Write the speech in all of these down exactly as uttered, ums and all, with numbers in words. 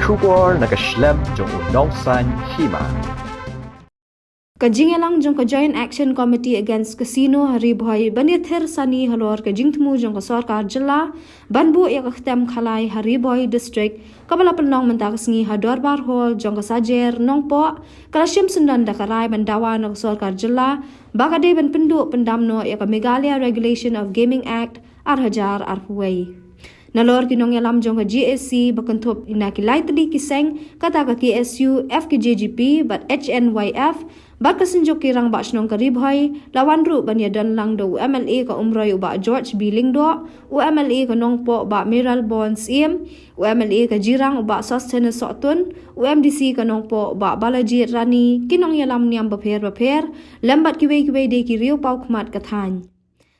Khubor na ka shlem jong u Nongsaiñ Hima. Ka jingïalang jong ka Joint Action Committee Against Casino ha Ri Bhoi ban ïathir sani halor ka jingthmu jong ka sorkar jylla ban buh ïa ka ktem khalai ha Ri Bhoi District, kaba la pynlong mynta ka sngi ha Dorbar Hall jong ka Sajer Nongpoh, ka la shim syndon da ka rai ban dawa na ka sorkar jylla ba ka dei ban pynduh pyndam noh ïa ka Meghalaya Regulation of Gaming Act ar hajar arphew wei. Nalor ki nongïalam jong ka G A C ba kynthup na ki lai tylli ki seng, kata ka K S U, F K J G P bad H N Y F, bad ka Synjuk ki Rangbah Shnong ka Ri Bhoi, la wan ruh ban ïadon lang da u M L A ka Umroi u Bah George B Lyngdoh, u M L A ka Nongpoh Bah Mayralborn Syiem, u M L A ka Jirang u Bah Sosthenes Sohtun, u M D C ka Nongpoh Bah Balajied Rani, ki nongïalam niam bapher bapher, lem bad kiwei kiwei de ki riewpawkhmat ka thaiñ.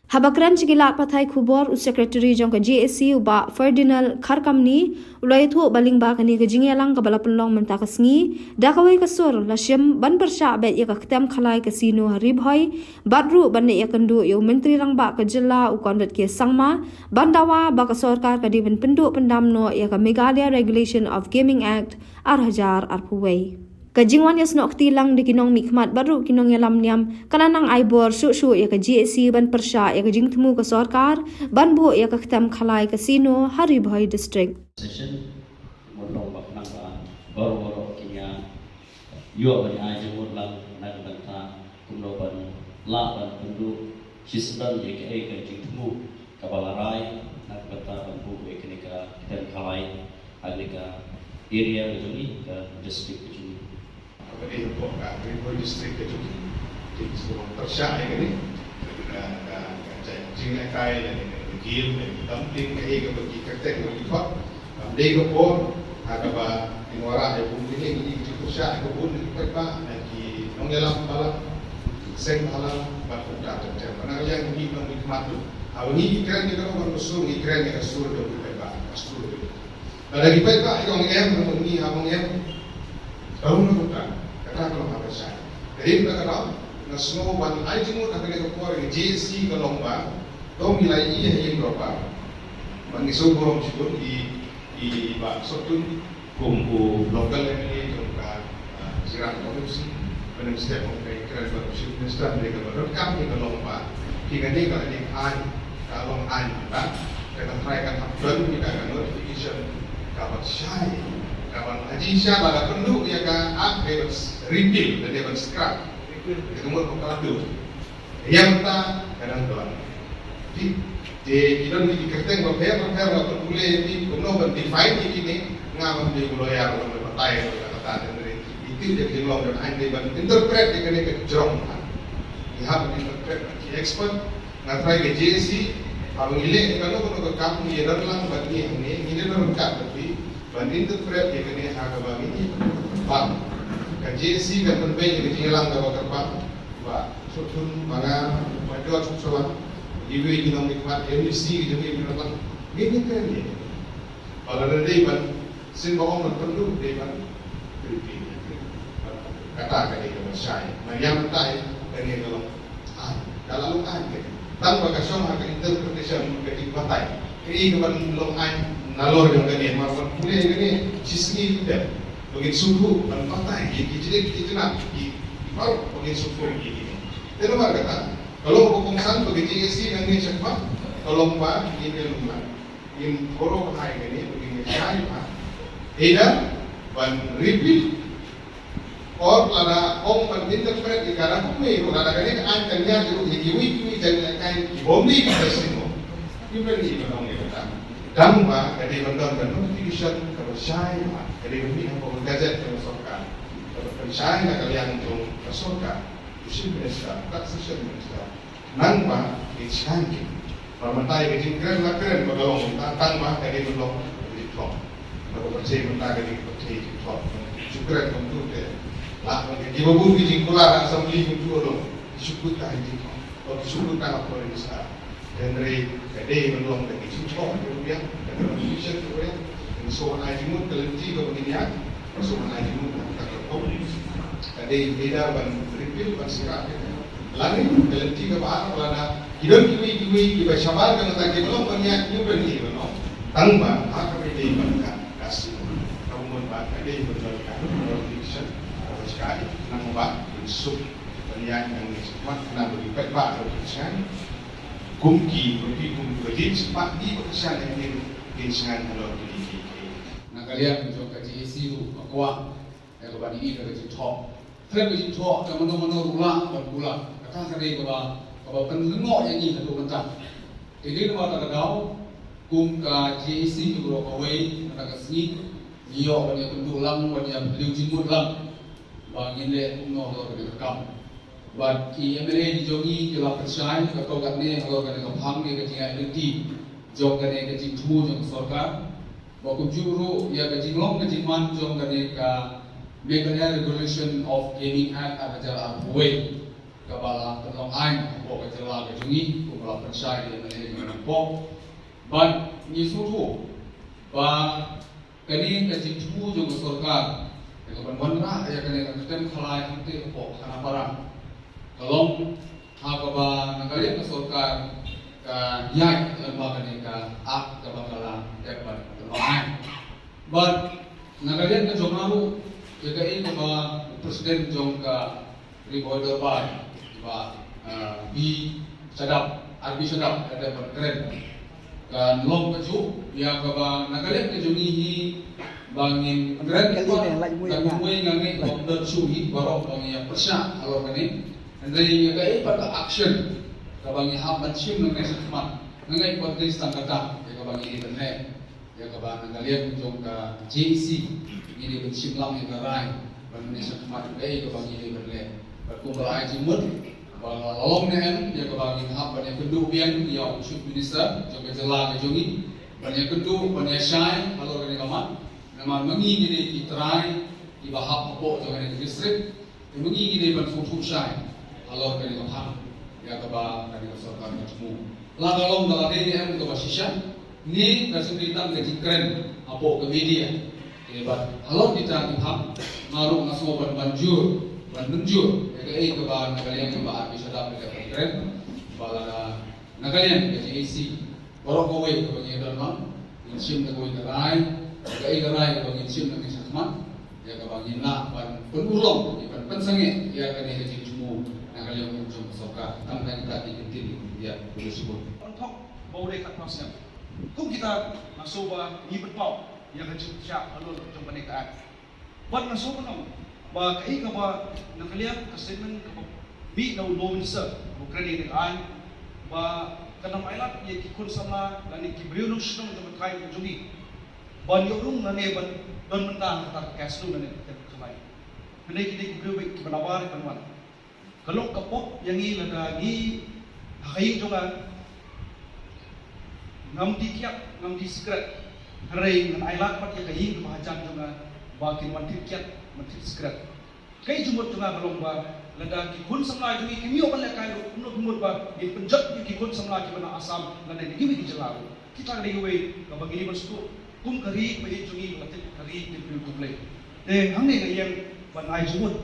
Haba kren sha ki lad pathai khubor, u Secretary jong ka G A C u Bah Ferdinand Kharkamni u la ïathuh ba lyngba kane ka jingïalang kaba la pynlong mynta ka sngi, da kawei ka sur la shim ban pyrshah beit ïa ka ktem khalai casino ha Ri Bhoi, bad ruh ban leit ïakynduh ïa u Myntri Rangbah ka jylla u Conrad K Sangma ban dawa ba ka sorkar ka dei ban pynduh pyndam noh ïa ka Meghalaya Regulation of Gaming Act ar hajar arphew wei. Ka jingwan ïasnoh kti lang da ki nongmihkhmat bad ruh ki nongïalam niam ka la nang ai bor shuh shuh ïa ka G A C ban pyrshah ïa ka jingthmu ka sorkar ban buh ïa ka ktem khalai casino ha Ri Bhoi District. Session, mut long ba khnang ba baroh baroh kin ïa ïoh ban ai jingmut lang na ka bynta kumno ban lah ban pynduh shisyndon ïa kaei ka jingthmu kaba la rai na ka bynta ban buh ïa kane ka ktem khalai ha kane ka area ka jong ngi, ka district ka jong ngi. Kaba dei hapoh ka Ri Bhoi district ka jong ngi. Te ngi sngewbha ban pyrshah ïa kane. Ka, ka, ka, ka jingïalehkai lane ka game lane ka gambling kaei kaba ki kyrteng ba ki khot. Kam dei ka por ha kaba ngi wanrah ïa u bun kine, ngi ïohi ka jingpyrshah ka bun na ki paidbah, na ki nongïalam balang, seng balang bad kumta ter ter. Bad na ka liang ngi nongmihkhmat ruh, haba ngi kren ïa kano kano ka sur, ngi kren ïa ka sur jong ki paidbah, ka sur jong ki. Lada ki paidbah ki ong em, ngi ong em, ka long kumta. Kata ka long kaba shai. Ka dei kumta ka daw, nga sngew ban ai jingmut ha kane ka por ïa ka J A C ka long ba to ngi la ïohi ha ïing dorbar. Ba ngi sngewburom shibun ïa i Bah Sohtun kum u local M L A jong ka, ah, Jirang constituency. Mynstep ong ka kren bad u Chief Minister, hynrei kaba donkam hi ka long ba phi, kane ka la dei aiñ, ka long aiñ mynta. Te ka tharai kan hap don ïa ka notification kaba shai, kaba ha jingshisha lada pynduh ïa ka act dei ban repeal, dei ban scrap. Repeal, ka mut ba ka la duh. Ïa mynta ka dang don. Te, te ki don ki kyrteng bapher bapher, nga pynpule ïa ki kumno ban define ïa kine, nga ngam dei u lawyer ban batai ïa kata, hynrei ïa ki jinglong jong aiñ dei ban interpret ïa kane ka jrong. Ngi hap ban interpret, ki expert. Nga tharai ka J A C, haba ngi leh ïa kano kano ka kam, ngi ïadon lang bad ngi hangne, ngi ïadon ryngkat bad phi ban interpret ïa kane ha kaba ngi bam. Ka J A C kan pynbeit ïa ka jingïalang kaba kyrpang. Bah Sohtun, ma nga, Bah George, Sohtun, iwei i nongmihkhmat M D C ki jong ngi, ki nongmihkhmat, ngin ïa kren ïa. Ba lada dei ban, shen ba ong ban pynduh, dei ban repeal. Kata ka dei kaba shai. Nga ïa mynta ka dei ka long aiñ. Ka la long aiñ ka dei. Tang ba ka shong ha ka interpretation, ka jingbatai. Kaei kaban long aiñ nalor jong kane, mar ban pule kane shisngi kdem. Ba ngin sngewthuh ban batai ïa ki jingïeit ki jingïeit ki, ki baroh ba ngin sngewthuh ïa ki. Te namar kata, ka long ba kongsan ba ka J A C nangne shakhmat, ka long ba ngin ïalum lang. Ngin thoroughly kane ba ngin ïa shai bha. Either ban repeal, or lada ong ban interpret ïa ka da kumne, lada kane ka aiñ kan ïaid ruh ïa kiwei kiwei jait ïalehkai ki bym dei ki casino, ngim dei ban ong ïa kata. Tang ba ka dei ban don ka notification kaba shai bha, ka dei ban mih hapoh ka gazette jong ka sorkar, kaba pynshai na ka liang jong ka sorkar, u Chief Minister, Taxation Minister, nang ba ngin shai ki. Ba mynta ïa ka jingkren la kren ba ka long mynta, tang ba ka dei ban long ka jingtlot. Ba ka pyrthei mynta ka dei ka pyrthei jingtlot. Shu kren kumtu te lah ban, kiba bun ki jingkular ha Assembly kumtu ruh, ki shu kut tang ha jingtlot. Ba ki shu kut tang ha Foreign Minister. Hynrei ka dei ban long ka jingtlot ka ruh ïa, ka dei ban mission ka ruh ïa. Ngin sngewbha ai jingmut ka lynti kaba ngin ïa, ngin sngewbha ai jingmut ka ruh ïa. Ka dei either ban repeal, ban scrap ïa. Lane ka lynti kaba ar, lada ki don kiwei kiwei kiba shabar ka, lada ki long ban ïa, ki don kiba long. Tang ba ha kaba dei ban ka, ka sngewbha. Kaba Ba ka dei ba don ka don election ba skai nang ba suk ban ïaid nang ne smat na ba di pet ba election kum ki ba ki kum ba di smat di ba election ne din sngan halor ki di ki. Na ka liang jong ka G A C ruh ka kwah ïa ka ban ïohi ka jingthoh. Khlem ka jingthoh ka mano mano ruh lah ban kular. Kata ka dei kaba kaba pynlyngngoh ïa ngi haduh mynta. Te dei namar kata ka daw kum ka G A C ngi baroh kawei mynta ka sngi ngi ïoh ban ïa pynduh lang ban ïa pynliew jingmut lang ba ngin leh kumno halor kane ka kam. Bad ki M L A ki jong ngi ki la pynshai kato katne halor kane ka phang ne ka jingïaid lynti jong kane ka jingthmu jong ka sorkar. Ba kumjuh ruh ïa ka jinglong ka jingman jong kane ka Meghalaya Regulation of Gaming Act ar hajar arphew wei kaba la pynlong aiñ hapoh ka jylla ka jong ngi kumba la pynshai ïa ka lei jong ngi hapoh. Bad ngi sngewthuh ba kane ka jingthmu jong ka sorkar ïa ka ban wanrah ïa kane ka kyrteng khalai hangtei hapoh Khanapara ka long ha kaba na ka liang ka sorkar ka ïaid lyngba kane ka act kaba ka la dep ban pynlong aiñ. Bad na ka liang ka jong nga ruh ïa kaei kaba u president jong ka Ri Bhoi Dorbar Bah, ah, B Shadap, R B Shadap ka dep ban kren. Kan long kajuh ïa kaba na ka liang ka jong ngi hi ba ngin kren. Kali ba ne, lait mui kan nga. Mui nga ngeit ba ym don shuh hi baroh ba ngi ïa pyrshah halor kane. Hynrei ïa kaei pat ka action kaba ngi hap ban shim nangne shakhmat, nga ngeit ba dei tang kata ïa kaba ngi dei ban leh. Ïa kaba na ka liang jong ka G A C ngi dei ban shim lang ïa ka rai ban nangne shakhmat kaei kaba ngi dei ban leh. Bad kumba la ai jingmut ba la long ne em ïa kaba ngin hap ban ïakynduh biang ïa u Chief Minister jong ka jylla ka jong ngi ban ïakynduh ban ïashai halor kane ka mat. Namar ma ngi ngi dei ki trai kiba hap hapoh jong kane ka district. Te ma ngi ngi dei ban sngewthuh shai halor kane ka phang ïa kaba kane ka sorkar ka thmu. La ka long ba la dei ne em kaba shisha ne ka jingdei tang ka jingkren hapoh ka media. Te bad halor kita ki phang nga ruh nga sngew ban ban jur ban mynjur ïa kaei kaba na ka liang kaba R B Shadap ka dep ban kren ba la na ka liang ka G A C. Baroh kawei kaba ngi don lang ngin shim da kawei ka rai, kaei ka rai kaba ngin shim na ka shakhmat ïa kaba ngin lah ban pynurlong ïa ban pynsangeh ïa kane ka jingthmu na ka liang jong ka sorkar. Tang na kita ki ktien ïa ka shibun. Ong thok ba u dei khatphra snem. Kum kita nga sngew ba ngi pynpaw ïa ka jingpyrshah halor jong kane ka act. Bad nga sngew ban ong ba kaei kaba na ka liang ka statement kaba mih na u Law Minister ba kren ïa ka aiñ ba kan ym ailad ïa ki khun samla lane ki briew nongshong shnong jong ka thaw jong ngi ban ïoh rung lane ban don mynta ha kata ka casino lane ka khlai. Hynrei ki dei ki briew kiba nabar ban wan. Ka long ka pop ïa ngi lada ngi ha ka ïing jong nga ngam die kiad ngam die sikret. Hynrei ngan ailad pat ïa ka ïing kaba hajan jong nga ba kin wan thied kiad wan thied sikret. Kaei jingmut jong nga ka long ba lada ki khun samla jong ngi kim ïoh ban lehkai ruh kumno ki mut ba ngin pynjot ïa ki khun samla kiba na Assam lane na kiwei ki jylla ruh. Kita ka dei kawei kaba ngi dei ban sngewthuh kum ka ri ba ïeit jong ngi ba ka dei ka ri ka ri ka Blei. Te hangne nga ïeng ban ai jingmut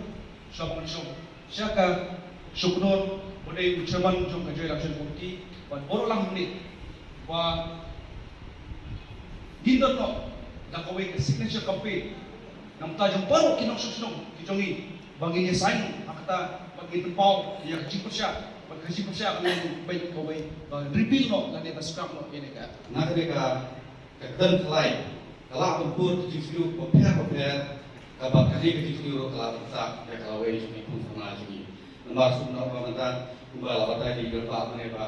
sha ba ngan shong sha ka Shuknor ba dei u chairman jong ka Joint Action Committee bad baroh lang hangne ba ngin don noh da kawei ka signature campaign na bynta jong baroh ki nongshong shnong ki jong ngi ba ngin ïa sign ha kata ba ngin pynpaw ïa ka jingpyrshah bad ka jingpyrshah ka long beit kawei ba repeal noh lane ba scrap noh ïa ka. Na kane ka Ka kyrdan khlai ka lah ban pur ki jingsngew bapher bapher, kaba kane ka jingsngew ruh ka lah ban sah ïa ka lawei jong ki khun samla jong ngi. Namar shu noh ba mynta kumba la batai da i rangbah mynne ba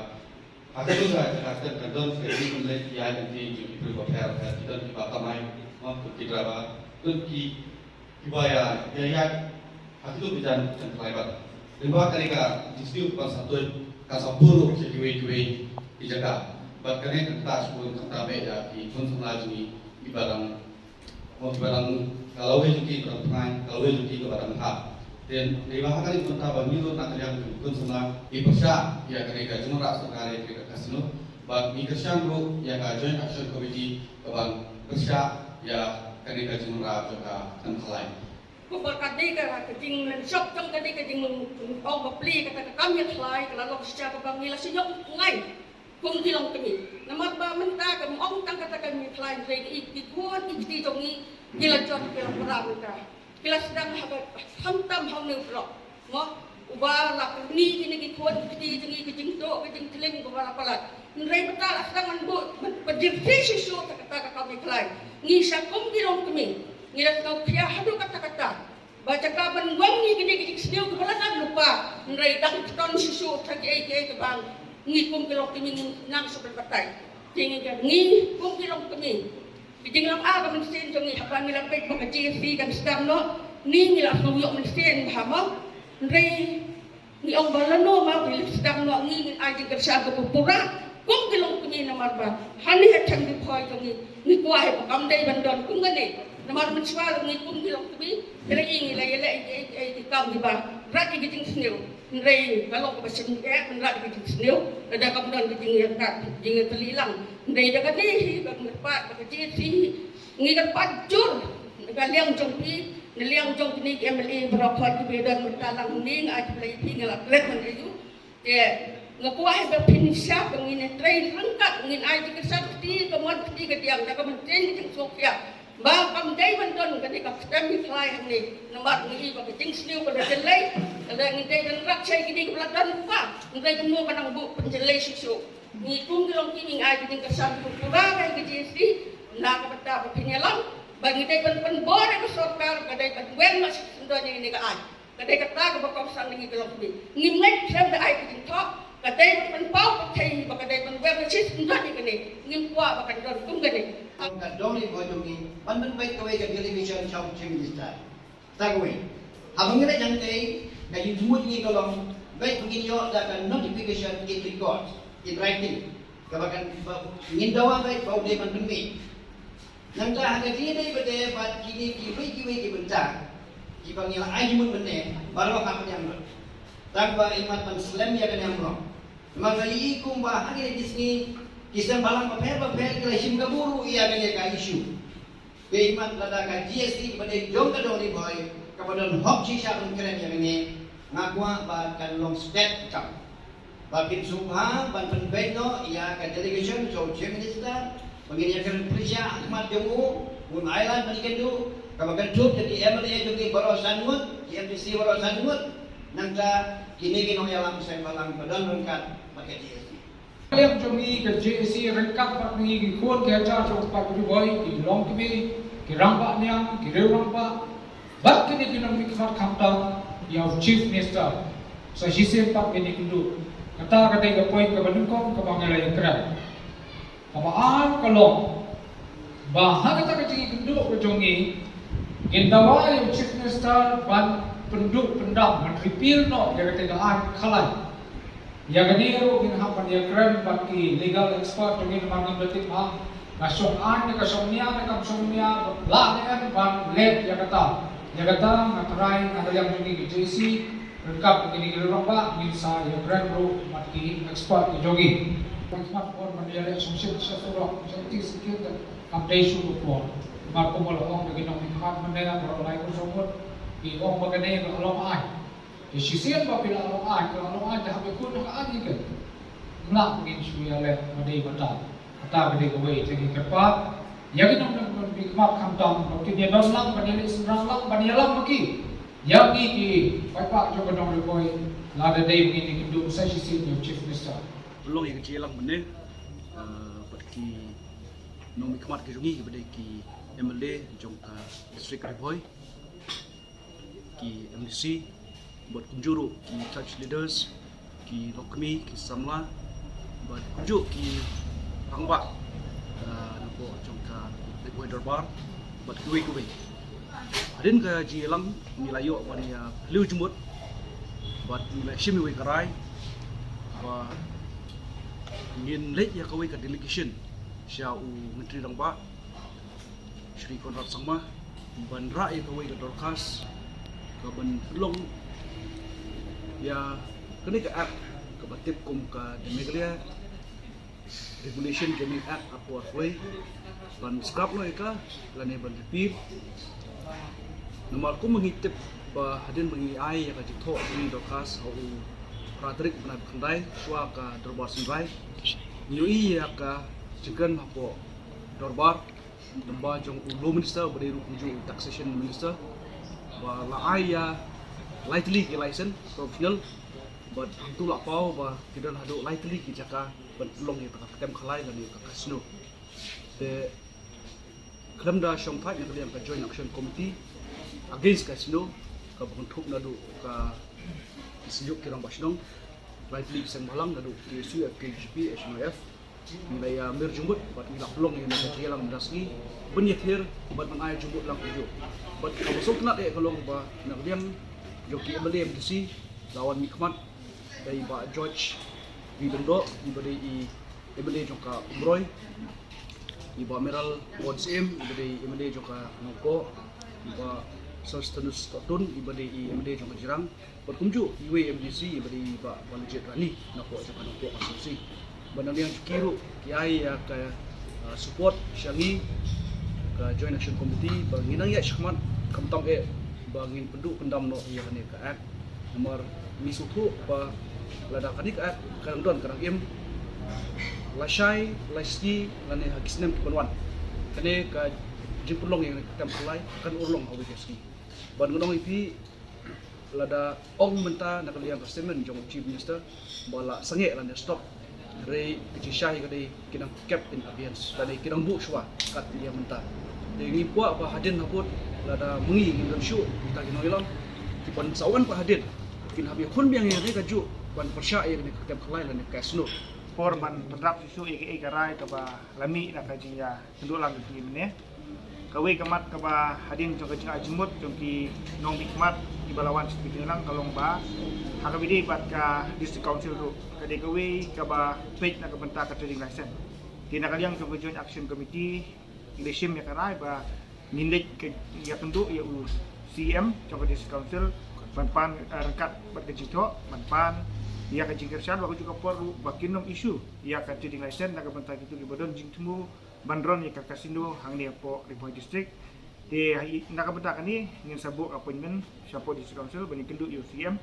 ha katu ka jaka kyrdan ka don ka jingmynleit ïa ki jong ki briew bapher bapher, ki don kiba kamai, mo, ki driver, don ki Kiba ïa, ïa, ïa, ha kito ki jan, jan khlaibat. Lyngba kane ka district ban sa tuid, ka sa pur ruh sha kiwei kiwei ki jaka. Bad kane ka kata shu kata beh ïa ki khun samla jong ngi kiba dang, kiba dang ka lawei jong ki kiba dang pynai, ka lawei jong ki kiba dang hap. Te lyngba ha kane ka bynta ba ngi ruh na ka liang jong ki khun samla ngi pyrshah ïa kane ka jingwanrah sorkar ïa kane ka casino. Bad ngi kyrshan ruh ïa ka Joint Action Committee kaban pyrshah ïa kane ka jingwanrah jong ka kyrdan khlai. Kumba ka dei ka, ka jingmynshop jong ka dei ka jingong bapli kata ka kam ïa khlai ka la long shisha kaba ngi la shu ïoh ngai kum ki longkmie. Namar ba mynta ka ong tang kata ka kam ïa khlai hynrei ki, ki khun ki kti jong ngi Ki la jot ki la para mynta. Ki la sdang ha ba khamtam ha une u block. Mo, uba la kyrni kine ki khun ki kti jong ngi, ki jingtuh ki jingtlim kaba la palat. Hynrei mynta la sdang ban buh, ban pynjyrthi shuh shuh kata ka kam ïa khlaiñ. Ngi sha kum ki longkmie ngi la sngewkhia haduh katta katta. Ba jaka ban weng ïa kine ki jingsniew kiba la dang lypa, hynrei dang kton shuh shuh sa kiei kiei kiba ngi kum ki longkmie ngin nang shu pynbatai. Te ngi, ngi kum ki longkmie, ki jinglong ar ka mynsiem jong ngi haba ngi la peit ba ka G S T kan sdang noh, ngi, ngi la shu ïoh mynsiem bha mo. Hynrei ngi ong ba lano ma ba ngi sdang noh, ngi, ngin ai jingkyrshan kaba pura kum ki longkmie namar ba hangne ha Ri Bhoi jong ngi, ngi kwah hi ba kam dei ban don kum kane. Namar mynshuwa ruh ngi kum ki longkmie, ngi la ïohi, ngi la ïaleh ïa ki, ïa ki kam kiba rat ïa ki jingsniew. Hynrei ka long kaba shim eh ban rat ïa ki jingsniew, lada kam don ki jingïakat, jingïatylli lang. Hynrei da kane hi ba ngi kyrpad ba ka G S T hi, ngi kyrpad jur na ka liang jong phi, na liang jong kine ki M L A baroh khoit kiba don mynta lang, ngi ai khublei ïa phi, ngi la klet man aïu. Te nga kwah ba phin shah ba ngin trei ryngkat, ngin ai jingkyrshan kti kamon kti kadiang da ka mynsiem ka jingsngewkhia ba kam dei ban don kane ka ktem ïa khlaiñ hangne. Namar ngi i ba ka jingsniew ka la jyllei, ka la, ngi dei ban rat shai kine kiba la don lypa, ngi dei kumno ka nang buh pynjyllei shuh shuh. Ngi kum ki longkmie ngi ai ka jingkyrshan kaba pura ïa ka G S T na ka bynta ba phin ïalam ba ngi dei ban pynbor ïa ka sorkar, ka dei ban weng noh shisyndon ïa kane ka aiñ. Ka dei kata kaba kongsan ngi ki longkmie. Ngim ngeit khlem da ai ka jingthoh, ka dei ban pynpaw pyrthei ba ka dei ban weng shisyndon ïa kane. Ngim kwah ba kan don kum kane. Tang ka dong Ri Bhoi jong ngi ban pynbeit kawei ka delegation sha u Chief Minister. Tang kawei. Haba ngi leit hangtei, ka jingthmu ngi ka long, beit ba ngin ïoh da ka notification in record, in writing. Kaba kan, ba ngin dawa beit ba u dei ban pynmih. Nangta ha ka jingïadei bad, bad kine kiwei kiwei ki bynta kiba ngi la ai jingmut mynne baroh ha pdiang lut. Tang ba imat ban slem ïa ka niam rong. Namar nga ïohi kumba ha kine ki sngi ki seng bhalang bapher bapher ki la shim kabu ruh ïa kane ka issue. Te imat lada ka G S T kaba dei jong ka dong Ri Bhoi kaba don hok shisha ban kren ïa kane, nga kwah ba kan long stet ka kam. Ba kin sngewbha ban pynbeit noh ïa ka delegation jong u Chief Minister, ba ngin ïakren pyrshah ha khmat jong u, un ai lad ban ïakynduh, kaba kynthup ïa ki M L A jong ngi baroh san ngut, ki M D C baroh san ngut, nangta kine ki nongïalam seng bhalang ba don ryngkat bad ka G S T. Ka liang jong ngi ka G S T ryngkat bad ngi ki khun ki hajar jong u Paid Ri Bhoi, ki longkmie, ki rangbah niam, ki riew rangbah, bad kine ki nongmihkhmat khamtam ïa u Chief Minister. Sa shisien pat ngin ïakynduh. Kata ka dei ka point kaba nyngkong kaba ngi la ïakren. Kaba ar ka long ba ha kata ka jingïakynduh ka jong ngi, ngin dawa ïa u Chief Minister ban pynduh pyndam, ban repeal noh ïa kata ka aiñ khalai. Ïa kane ruh ngin hap ban ïakren bad ki legal expert jong ngi namar ngim da tip ba ka shong aiñ ne ka shong nia ne kam shong nia, lah ne em ban leh ïa kata. Ïa kata nga trai na ka liang jong ngi ka J C ryngkat bad kine ki rangbah ngin sa ïakren ruh bad ki expert ki jong ngi. Ryngkat bor ban ïaleh shongshit sha surok jong ti sikit kam dei shuh ka por. Namar kumba la ong da ki nongmihkhmat mynne baroh lai kur sawdong ki ong ba kane ka long aiñ. Te shisien ba phi la long aiñ, phi la long aiñ, te hap ïakhun ha ka aiñ ïa ka. Mlak ngin shu ïaleh ba dei ba tam. Kata ka dei kawei, te ngi kyrpad ïa ki nongmihkhmat khamtam ba kin ïadon lang ban ïaleh synrang lang ban ïalam ma ki. Ïa ngi ki paidbah jong ka dong Ri Bhoi, lada dei ba ngin ïakynduh sa shisien ïa u Chief Minister. Pynlong ïa ka jingïalang mynne, eh, bad ki nongmihkhmat ki jong ngi kiba dei ki M L A jong ka district Ri Bhoi, ki M D C, bad kumjuh ruh ki church leaders, ki longkmie, ki samla, bad kumjuh ki rangbah, ah, napoh jong ka Ri Bhoi Dorbar, bad kiwei kiwei. Hadien ka jingïalang ngi la ïoh ban ïa phylliew jingmut, bad ngi la shim ïa kawei ka rai ba ngin leit ïa kawei ka delegation sha u Myntri Rangbah, Shri Conrad Sangma, ban rah ïa kawei ka dorkhas ka ban pynlong ïa kane ka act kaba tip kum ka The Meghalaya Regulation Gaming Act arphew arphew wei, ban scrap noh ïa ka lane ban repeal. Namar kum ngi tip ba hadien ba ngi ai ïa ka jingthoh jong ngi dorkhas ha u phra tarik bnai ba khyndai shuwa ka dorbar synrai, ngi ïohi ïa ka jingkren hapoh dorbar Lyngba jong u Law Minister, ba dei ruh kumjuh u Taxation Minister, ba la ai ïa lai tylli ki license professional, bad hangtu la paw ba ki don haduh lai tylli ki jaka ban pynlong ïa ka ktem khalai lane ka casino. Te khlem da shongthait na ka liang ka Joint Action Committee against casino, kaba kynthup naduh ka Synjuk ki Rangbah Shnong, lai tylli ki seng bhalang naduh K S U, F K J P, H N I F, ngi la ïa mir jingmut bad ngi la pynlong ïa ka jingïalang mynta sngi ban ïathir bad ban ai jingmut lang kumjuh. Bad kaba sngewtynnat eh ka long ba na ka liang jong ki M L A M D C la wan mihkhmat, dei i Bah George V Lyngdoh, i ba dei i M L A jong ka Umroi, i Bah Mayralborn Syiem, i ba dei i M L A jong ka Nongpoh, i Bah Sosthenes Tohtun, i ba dei i M L A jong ka Jirang, bad kumjuh iwei i M D C, i ba dei i Bah Balajied Rani, na ka pdeng jong ka Nongpoh constituency. Bad na liang jong ki ruh ki ai ïa ka, ah, support sha ngi ka Joint Action Committee ba ngin nang ïaid shakhmat khamtam eh ba ngin pynduh pyndam noh ïa kane ka act. Namar ngi sngewthuh ba lada kane ka act ka dang don, ka dang im, lashai lashisngi lane ha ki snem ki ban wan, kane ka jingpynlong ïa kane ka ktem khalai kan urlong ha kawei ka sngi. Bad ngan ong ïa phi, lada ong mynta na ka liang ka statement jong u Chief Minister ba la sangeh lane stop, hynrei ka jingshai ka dei ki nang kep in abeyance lane ki nang buh shuwa kat ïa mynta. Te ngi kwah ba hadien habud lada mynta ngim don shuh kita ki nongïalam, ki ban sa wan pat hadien kin hap ïakhun biang ïa kane kajuh ban pyrshah ïa kane ka ktem khalai lane ka casino. Por ban pynrap shuh shuh ïa kaei ka rai kaba la mih na ka jingïakynduh lang jong ki mynne. Kawei ka mat kaba hadien jong ka jingai jingmut jong ki nongmihkhmat kiba la wan sha ka jingïalang ka long ba ha kaba ïadei bad ka District Council ruh ka dei kawei kaba peit na ka bynta ka trading license. Te na ka liang jong ka Joint Action Committee ngi la shim ïa ka rai ba ngin leit ka ïakynduh ïa u C E M jong ka District Council ban pan, eh, ryngkat bad ka jingthoh ban pan ïa ka jingkyrshan, bad kajuh ka por ruh ba kin ym issue ïa ka trading license na ka bynta kito kiba don jingthmu ban run ïa ka casino hangne hapoh Ri Bhoi District. Te ha i, na ka bynta kane ngin sa buh appointment shapoh District Council ban ïakynduh ïa u C E M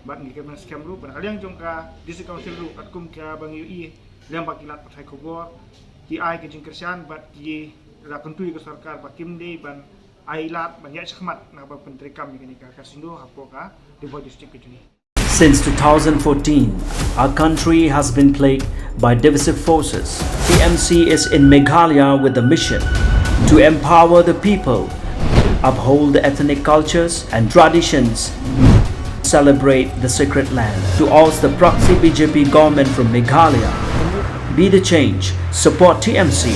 bad ngi kyrmen skhem ruh ba na ka liang jong ka District Council ruh katkum kaba ngi ïohi lem bad ki lad pathai khubor, ki ai ka jingkyrshan bad ki la kyntu ïa ka sorkar ba kim dei ban ai lad ban ïaid shakhmat na kaba pyntreikam ïa kane ka casino hapoh ka Ri Bhoi District ka jong ngi. Since two thousand fourteen, our country has been plagued by divisive forces. T M C is in Meghalaya with the mission to empower the people, uphold the ethnic cultures and traditions, celebrate the sacred land. To oust the proxy B J P government from Meghalaya, be the change, support T M C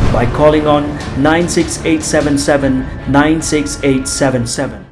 by calling on nine six eight seven seven nine six eight seven seven.